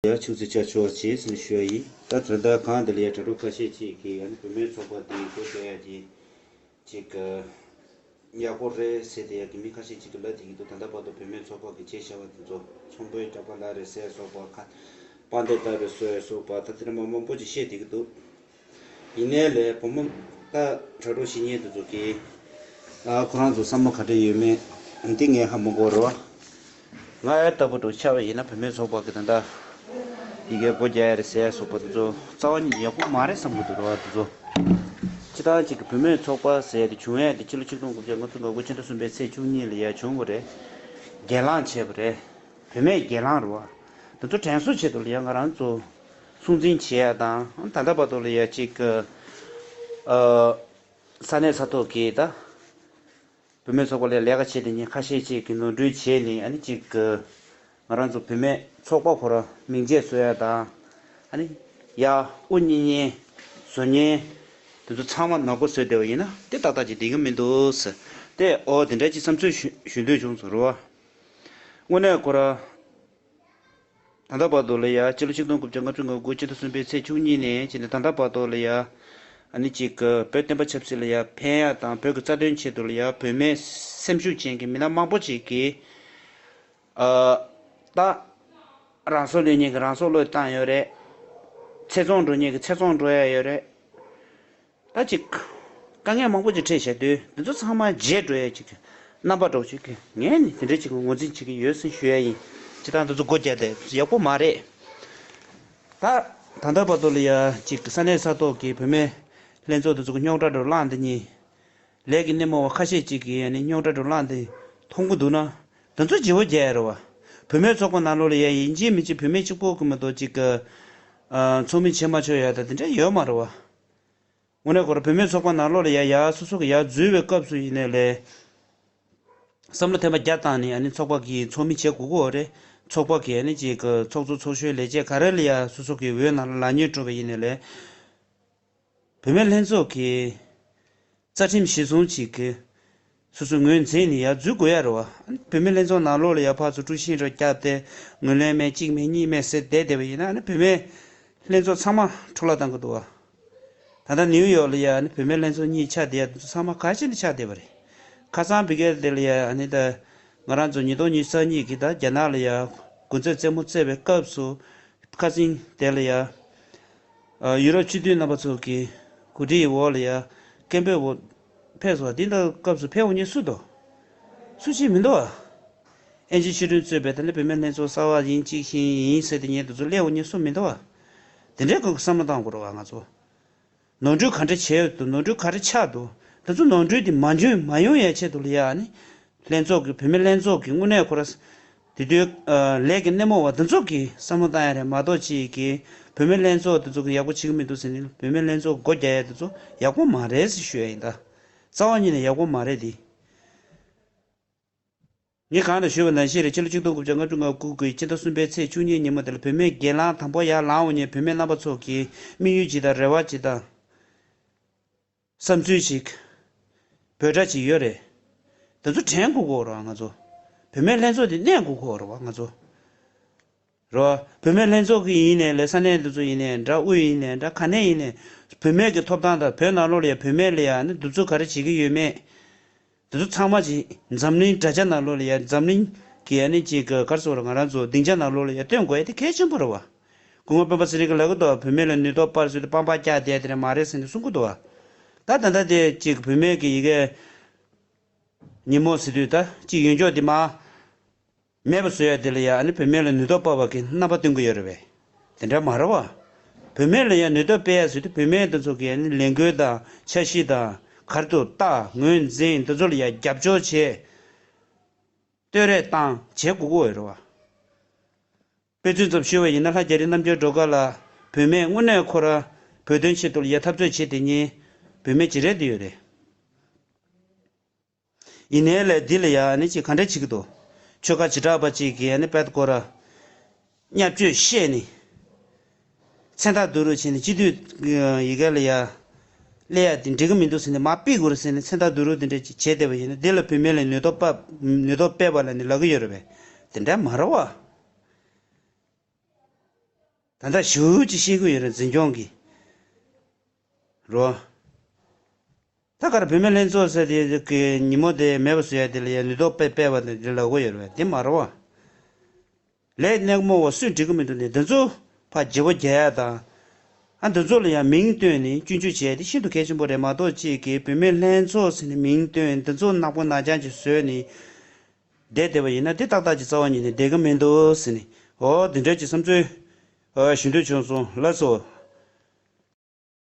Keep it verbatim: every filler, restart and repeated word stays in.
ཡ་ཆུ་ཚོད་ཆ་ཆོག་ཅེས་ཟེར་ཞུ་ཡ་ཡིན། ད་དོན་དག་གང་དེ་ལ་ཡ་དྲ་གྲོགས་ཁ་ཤས་ཅིག་གིས་ཡང་བུད་མེད་ཚོགས་པ་དེའི་སྒོ་རྒྱག་ཡ་དེ་ཅིག་ཡག་པོ་རེད་ཟེར་དེ་ཡ་གི་མི་ཁ་ཤས་ཅིག་གིས་ལབ་བསྡད་ཀྱི་འདུག་ད་ལྟ་བར་དུ་བུད་མེད་ཚོགས་པ་གི་བྱས་བཞག་པ་དེ་ཚོ་ཚོང་པའི་རྒྱག་པ་ལ་རེད་ཟེར་སོགས་པ་ཁ་པར་འདེབས་ལྟ་བུ་བཟོ་ཡ་སོགས་པ་ད་དེ་འདྲ་མ་མང་པོ་ཅིག་བཤད་བསྡད་ཀྱི་འདུག་ཡིན་ནའི་ལས་བུ་མོ་ད་དྲ་གྲོགས་བཤད་མཁན་དེ་ཚོ་གིས་ཨ་ཁོ་རང་ཚོ་བསམ་བློ་ག་འདྲ་ཡོད་མེད་འདི་ངས་ཧ་མ་གོ་རེད་བ། ང་ཨེ་ལྟ་བུ་འདྲ་ཆགས་པ་ཡིན་ན་བུད་མེད་ཚོགས་པ་གི་ད་ལྟ་ཡི་གེ་སྒོ་རྒྱག་ཡ་རེད་ཟེར་ཡ་སོགས་པ་དེ་ཚོ་རྩ་བ་ཉིད་ཡག་པོ་མ་རེད་བསམ་གྱི་འདུག་རེད་བ། དེ་ཚོ་སྤྱིར་བཏང་གཅིག་གི་བུད་མེད་ཚོགས་པ་ཟེར་ཡ་དེ་བྱུང་ཡ་དེ་ཕྱི་ལོ་ཆིག་སྟོང་དགུ་བརྒྱ་ལྔ་བཅུ་ང་དགུ་ཕྱི་ཟླ་གསུམ་པའི་ཚེས་བཅུ་གཉིས་ལ་ཡ་བྱུང་བ་རེད། སྒེར་ལངས་བྱས་པ་རེད། བུད་མེད་སྒེར་ལངས་རེད་བ། དེ་ཚོ་དྲན་གསོ་ཆེད་དུ་ལ་ཡ་ང་རང་ཚོ་སྲུང་འཛིན་བྱེད་ཡ་དང་ད་ལྟ་བར་དུ་ལ་ཡ་གཅིག་གི་ཨ་ས་གནས་ས་ཐོག་གི་ད་བུད་མེད་ཚོགས་པ་ལ་ལས་ཀ་བྱེད་དེ་ཉིན་ཁ་ཤས་ཅིག་གིས་ནོར་འཁྲུལ་བྱས་ནས་ཨ་ནི་གཅིག་གི་ང་རང་ཚོ་བུད་མེད་ཚོགས་པ་ཁོ་རང་མིང་ཆད་བཟོ་ཡ་དང་ཨ་ནི་ཡ་དབུ་བརྙེས་མཁན་བཟོ་མཁན་དེ་ཚོ་ཚང་མ་ནག་པོ་བཟོས་བསྡད་པ་ཡིན་ན་དེ་ཏག་ཏག་ཅིག་བསྡད་ཀྱི་མི་འདུག་ཟེར་ཏེ་ཨོ་དེ་འདྲ་ཅིག་བསམ་ཚུལ་ཞུ་ཞུ་འདོད་བྱུང་སོང་རེད་བ། དངོས་གནས་ཁོ་རང་། ད་ལྟ་བར་དུ་ལ་ཡ་ཕྱི་ལོ་ཆིག་སྟོང་དགུ་བརྒྱ་ལྔ་བཅུ་ང་དགུ་ཕྱི་ཟླ་གསུམ་པའི་ཚེས་བཅུ་གཉིས་ནས་བྱས་ནས་ད་ལྟ་བར་དུ་ལ་ཡ་ཨ་ནི་གཅིག་གི་བོད་བསྟན་པ་ཆབ་སྲིད་ལ་ཡ་ཕན་ཡ་དང་བོད་ཀྱི་རྩ་དོན་ཆེད་དུ་ལ་ཡ་བུད་མེད་སེམས་ཤུགས་ཅན་གྱི་མི་སྣ་མང་པོ་ཅིག་གིས་ཨ་ད་རང་སྲོག་བློས་མཁན་གྱིས་རང་སྲོག་བློས་བཏང་ཡོད་རེད། ཚེ་བཙོང་འགྲོ་མཁན་གྱིས་ཚེ་བཙོང་འགྲོ་ཡ་ཡོད་རེད། ད་ཅིག་དཀའ་ངལ་མང་པོ་ཅིག་འཕྲད་བཞག་དུས་འདི་ཚོ་ཚང་མ་བརྗེད་འགྲོ་ཡ་ཅིག་རྣམ་པ་འདྲ་ཅིག་ངས་ནི་དེ་འདྲ་ཅིག་ངོས་འཛིན་བྱེད་ཀྱི་ཡོད་ཟེར་ཞུ་ཡ་ཡིན། སྤྱིར་བཏང་འདི་ཚོ་སྒོ་རྒྱག་དེ་ཡག་པོ་མ་རེད། ད་ད་ལྟ་བར་དུ་ལ་ཡ་ཅིག་ས་གནས་ས་ཐོག་གི་བུད་མེད་ལྷན་ཚོགས་འདི་ཚོ་གི་རྙོག་དྲ་འགྲོ་ལངས་འདི་གཉིས་ལས་ཀྱི་སྣེ་མོ་བ་ཁ་ཤས་ཅིག་གིས་ཡ་ནི་རྙོག་དྲ་འགྲོ་ལངས་འདི་མཐོང་གི་འདུག་ན་འདི་ཚོ་བརྗེ་བོ་རྒྱག་ཡ་རེད་བ། བུད་མེད་ཚོགས་པ་ནང་ལོགས་ལ་ཡ་ཡིན་གཅིག་མིན་གཅིག་བུད་མེད་གཅིག་པོ་གི་མ་གཏོགས་ཅིག་གི་ཚོགས་མི་བྱེད་མ་ཆོག་ཡ་ད་དེ་འདྲ་ཡོད་མ་རེད་བ། དངོས་གནས་ཁོ་རང་བུད་མེད་ཚོགས་པ་ནང་ལོགས་ལ་ཡ་ཡ་སོ་སོ་གི་ཡ་འཛུལ་བའི་སྐབས་སུ་ཡིན་ནའི་ལས། བསམ་བློ་ཐེངས་མ་བརྒྱ་བཏང་ནས་ཨ་ནི་ཚོགས་པ་གི་ཚོགས་མི་བྱེད་དགོས་ཀྱི་ཡོད་རེད། ཚོགས་པ་གི་ཨ་ནི་ཅིག་གི་ཚོགས་གཙོ་ཚོགས་གཞོན་ལས་བྱེད་ག་རེ་ལ་ཡ་སོ་སོ་གི་འོས་ནང་ལ་ལག་གཉེར་སྤྲོད་པ་ཡིན་ནའི་ལས། བུད་མེད་ལྷན་ཚོགས་ཀྱི་རྩ་ཁྲིམས་གཞི་བཟུང་ཅིག་གི་སོ་སོའི་ངོས་འཛིན་ནས་ཡར་འཛུལ་དགོས་ཡ་རེད་བ། བུད་མེད་ལྷན་ཚོགས་ནང་ལོགས་ལ་ཡར་ཕར་ཚུར་དཀྲུག་ཤིང་རེ་བརྒྱབ་སྟེ་ངོས་ལེན་མེད་གཅིག་མེད་གཉིས་མེད་ཟེར་བསྡད་བསྡད་པ་ཡིན་ན་ཨ་ནི་བུད་མེད་ལྷན་ཚོགས་ཚང་མ་འཕྲོ་བརླག་བཏང་གི་འདུག་བ། ད་ལྟ་ནིའུ་ཡོག་ལ་ཡ་ཨ་ནི་བུད་མེད་ལྷན་ཚོགས་གཉིས་ཆགས་བསྡད་ཡ་དེ་ཚོ་ཚང་མ་ག་ཅི་ནས་ཆགས་བསྡད་པ་རེད། ཁ་སང་བི་གེ་དེ་ལ་ཡ་ཨ་ནི་ད་ང་རང་ཚོ་ཉིས་སྟོང་ཉི་ཤུ་རྩ་གཉིས་ཀྱི་ད་རྒྱ་ནག་ལ་ཡ་གུང་ཚིགས་རྩེད་མོ་རྩེ་བའི་སྐབས་སུ་ཁ་སང་དེ་ལ་ཡ། ཨ་ཡུ་རོབ་སྤྱི་འཐུས་རྣམ་པ་ཚོ་གི་གོ་སྒྲིག་འོག་ལ་ཡ་སྐད་འབོད་འོག་ཕེབས་སོང་། འདི་འདྲ་སྐབས་སུ་ཕེབས་འོང་མཁན་སུ་འདུག་སུ་གཅིག་མི་འདུག་ཨ། ཨེན་ཇི་ཆོས་སྒྲོན་གཙོས་པའི་ད་ནི་བུད་མེད་ལྷན་ཚོགས་གསར་པ་ཡིན་གཅིག་ཤིང་ཡིན་ཟེར་དེ་ཉིད་དུ་ཚོ་སླེབས་འོང་མཁན་སུ་མི་འདུག་ཨ། དེ་འདྲའི་སྐབས་ཀྱི་བསམ་བློ་བཏང་དགོས་རེད་བ་ང་ཚོ། ནོར་འཁྲུལ་ག་འདྲ་བྱས་ཡོད་འདུག་ནོར་འཁྲུལ་ག་རེ་ཆགས་འདུག་དེ་ཚོ་ནོར་འཁྲུལ་དེ་མ་འབྱུང་མ་ཡོང་ཡ་ཆེད་དུ་ལ་ཡ་ནི། ལྷན་ཚོགས་ཀྱི་བུད་མེད་ལྷན་ཚོགས་ཀྱི་དངོས་གནས་ཁོ་ར། དེ་དུས་ལས་ཀྱི་སྣེ་མོ་བ་འདི་ཚོ་གིས་བསམ་བློ་བཏང་ཡ་རེད་མ་གཏོགས་ཅིག་གིས་བུད་མེད་ལྷན་ཚོགས་འདི་ཚོ་གིས་ཡག་པོ་བྱེད་ཀྱི་མི་འདུག་ཟེར་ནས་བུད་མེད་ལྷན་ཚོགས་སྒོ་རྒྱག་ཡ་འདི་ཚོ་ཡག་པོ་མ་རེད་ཟེར་ཞུ་ཡ་ཡིན་ད། རྩ་བ་ཉིད་ནས་ཡག་པོ་མ་རེད་དེ། ངས་གང་ལ་ཞུས་པ་ནང་བཞིན་རེད། ཕྱི་ལོ་ཆིག་སྟོང་དགུ་བརྒྱ་ལྔ་བཅུ་ང་དགུ་གི་ཕྱི་ཟླ་གསུམ་པའི་ཚེས་བཅུ་གཉིས་ཉིན་མོ་དེ་ལ་བུད་མེད་སྒེར་ལངས་དང་པོ་ཡར་ལངས་འོང་མཁན་བུད་མེད་རྣམ་པ་ཚོ་གི་དམིགས་ཡུལ་ཅིག་དང་རེ་བ་ཅིག་དང་། བསམ་ཚུལ་ཞིག་འབོད་སྒྲ་ཅིག་ཡོད་རེད། དེ་ཚོ་དྲན་དགོས་ཀྱི་ཡོད་རེད་བ་ང་ཚོ། བུད་མེད་ལྷན་ཚོགས་དེ་གནས་དགོས་ཀྱི་ཡོད་རེད་བ་ང་ཚོ། རེད་བ། བུད་མེད་ལྷན་ཚོགས་ཀྱི་ཡིན་ནའི་ལས་ས་གནས་དེ་ཚོ་ཡིན་ནའི་འདྲ་དབུས་ཡིན་ནའི་འདྲ་ག་ནས་ཡིན་ནའི་བུད་མེད་ཀྱི་ཐོབ་ཐང་དང་བོད་ནང་ལོགས་ལ་ཡ་བུད་མེད་ལ་ཡ་ནི་གདུག་རྩུབ་ག་རེ་བྱེད་ཀྱི་ཡོད་མེད། དེ་ཚོ་ཚང་མ་ཅིག་འཛམ་གླིང་དྲ་རྒྱ་ནང་ལོགས་ལ་ཡ་འཛམ་གླིང་གི་ཨ་ནི་ཅིག་ག་རེ་ཟེར་དགོས་རེད་ང་རང་ཚོ་སྡིངས་ཆ་ནང་ལོགས་ལ་ཡ་སྟོན་དགོས་ཡ་དེ་གལ་ཆེན་པོ་རེད་བ། སྐུ་ངོ་སྤེན་པ་ཚེ་རིང་གིས་ལབ་ཀྱི་འདུག་བ། བུད་མེད་ལ་ནུས་སྟོབས་སྤར་ཟེར་དུས་པང་པར་བཀྱག་བསྡད་དེ་རེད་མ་རེད་ཟེར་ནས་གསུང་གི་འདུག་བ། ད་ད་ལྟ་དེ་ཅིག་བུད་མེད་ཀྱི་ཡི་གེ་ཉིན་མོ་ཟེར་དུས་ད་ཅིག་ཡོད་འཇོག་དེ་མ་མེད་པ་བཟོ་ཡ་དེ་ལ་ཡ་ཨ་ནི་བུད་མེད་ལ་ནུས་སྟོབས་སྤར་བ་གི་རྣམ་པ་སྟོན་གྱི་ཡོད་རེད་པས། དེ་འདྲ་མ་རེད་བ། བུད་མེད་ལ་ཡ་ནུས་སྟོབས་སྤེལ་ཡ་ཟེར་དུས་བུད་མེད་དེ་ཚོ་གི་ཨ་ནི་ལས་འགུལ་དང་འཆར་གཞི་དང་ག་རེ་འདུག་ལྟ་ངོས་འཛིན་དེ་ཚོ་ལ་ཡ་རྒྱབ་སྐྱོར་བྱེད། བསྟོད་ར་བཏང་བྱེད་དགོས་ཀྱི་ཡོད་རེད་བ། དཔེ་མཚོན་ཙམ་ཞུས་པ་ཡིན་ན་ལྷ་རྒྱ་རི་རྣམ་རྒྱལ་སྒྲོལ་དཀར་ལགས་བུད་མེད་དངོས་གནས་ཁོ་ར་བོད་དོན་ཆེད་དུ་ལ་ཡ་འཐབ་རྩོད་བྱེད་དེ་ཉིན་བུད་མེད་ཅིག་རེད་དེ་ཡོད་རེད། ཡིན་ནའི་ལས་འདི་ལ་ཡ་ནི་ཅིག་ག་འདྲ་བྱེད་ཀྱི་འདུག་ཆོལ་ཁ་བྱེ་བྲག་པ་ཅིག་གིས་ནི་དཔེ་ཁོ་ར་བརྙས་བཅོས་བཤད་ནི། མཚན་རྟགས་བསྡུ་རུབ་བྱས་ནས་སྤྱི་འཐུས་ཡི་གེ་ལ་ཡ་སླེབས་ཡ་དེ་འགྲིག་གི་མི་འདུག་ཟེར་ནས་མར་ཕུད་དགོས་རེད་ཟེར་ནས་མཚན་རྟགས་བསྡུ་རུབ་དེ་འདྲ་ཅིག་བྱས་བསྡད་པ་ཡིན་ན་འདི་ལ་བུད་མེད་ལ་ནུས་སྟོབས་སྤར་ནུས་སྟོབས་སྤེལ་བ་ལ་ནི་ལབ་ཀྱི་ཡོད་རེད་པས། དེ་འདྲ་མ་རེད་བ། ད་ལྟ་ཞུ་ཅིག་ཤེས་ཀྱི་ཡོད་རེད། འཛིན་སྐྱོང་གི་རོ། ད་གར་བུད་མེད་ལྷན་ཚོགས་ཟེར་དེ་གི་ཉིན་མོ་དེ་མེད་པ་བཟོ་ཡ་དེ་ལ་ཡ་ནུས་སྟོབས་སྤེལ་སྤེལ་བ་དེ་འདྲ་ལབ་གོ་ཡོད་རེད་པས། དེ་མ་རེད་བ། ལས་སྣེ་མོ་བ་སུས་འགྲིག་གི་མི་འདུག་ནས། འདི་ཚོ་ཕར་བརྗེ་པོ་རྒྱག་ཡ་དང་། ཨ། འདི་ཚོ་ལ་ཡང་མིང་བཏོན་ནས་སྐྱོན་བརྗོད་བྱས་ཏེ་ཤིན་ཏུ་གལ་ཆེན་པོ་རེད་མ་གཏོགས། ཅིག་གིས་བུད་མེད་ལྷན་ཚོགས་ཟེར་ནས་མིང་བཏོན། འདི་ཚོ་ནག་པོ་ནག་རྐྱང་ཅིག་བཟོས་ནས་བསྡད་བསྡད་པ་ཡིན་ན། དེ་ཏག་ཏག་ཅིག་རྩ་བ་ཉིད་ནས་བསྡད་ཀྱི་མི་འདུག་ཟེར་ནས། འོ། འདི་འདྲ་ཅིག་བསམ་ཚུལ་ཨ་ཞུ་འདོད་བྱུང་སོང་། ལགས་སོ།